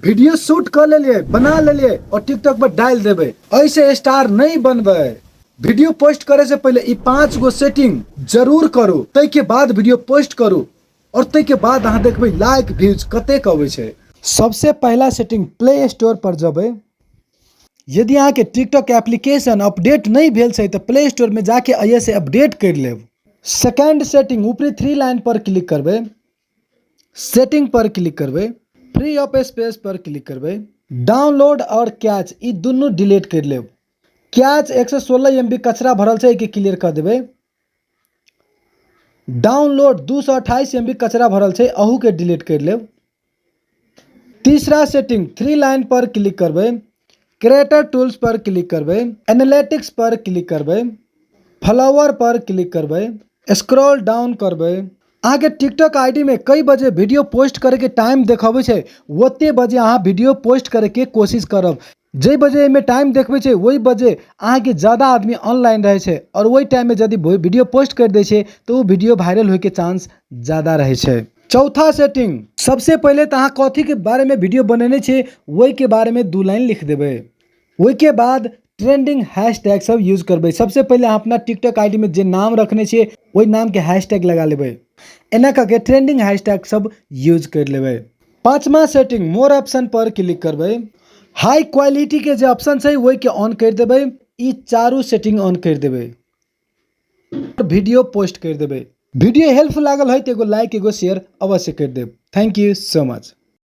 Video shoot कऽ लेलियै, बना लेलियै और टिकटॉक पर डालि देबै, एहिसँ स्टार नहि बनबै। वीडियो पोस्ट करे से पहिले ई 5 गो सेटिंग जरूर करू, ताहिके बाद वीडियो पोस्ट करू और ताहिके बाद अहाँ देखबै लाइक व्यूज कतेक अबै छै। सबसे पहला सेटिंग, प्ले स्टोर पर जेबै। यदि अहाँके टिकटॉक एप्लीकेशन अपडेट नहि भेल छै तऽ प्ले स्टोर में जाके एहिसँ से अपडेट करि लेब। सेकेंड सेटिंग, ऊपरी 3 लाइन पर क्लिक करबै, सेटिंग पर क्लिक करबै, free of space per click करबै, डाउनलोड और कैच ई दुनू डिलीट करि लेब। कैच 116 MB कचरा भरल छै, एहिके क्लियर कऽ देबै। डाउनलोड 228 MB कचरा भरल छै, अहूके डिलीट करि लेब। तीसरा सेटिंग, 3 लाइन पर क्लिक करबै, क्रिएटर टूल्स पर क्लिक करबै, एनालिटिक्स पर क्लिक करबै, फॉलोअर पर क्लिक करबै, स्क्रॉल डाउन करबै। अहाँके टिकटॉक आईडी में कई बजे वीडियो पोस्ट करैके टाइम देखबै छै, ओते बजे अहाँ वीडियो पोस्ट करैके कोशिश करब। जाहि बजे एहिमे टाइम देखबै छै, ओहि बजे अहाँके ज्यादा आदमी ऑनलाइन रहै छै और ओहि टाइममे यदि वीडियो पोस्ट करि दै छै तऽ ओ वीडियो वायरल होइके चांस ज्यादा रहै छै। चौथा सेटिंग, सबसे पहिले तऽ अहाँ कथीके बारेमे वीडियो बनेने छियै, ओहिके बारेमे 2 लाइन लिख देबै। ओहिके बाद ट्रेंडिंग हैशटैग सब यूज करबै। सबसे पहिले अहाँ अपना टिकटॉक आईडी में जे नाम रखने छियै, ओहि नामके हैशटैग लगा लेबै। एना कऽ के ट्रेंडिंग हैशटैग सब यूज करि लेबै। पाँचमा सेटिंग, मोर ऑप्शन पर क्लिक करबै, हाई क्वालिटी के जे ऑप्शन छै ओहिके ऑन करि देबै। ई चारू सेटिंग ऑन करि देबै, वीडियो पोस्ट करि देबै। वीडियो हेल्प लागल है तऽ एगो लाइक, एगो शेयर अवश्य करि देब। Thank you so much.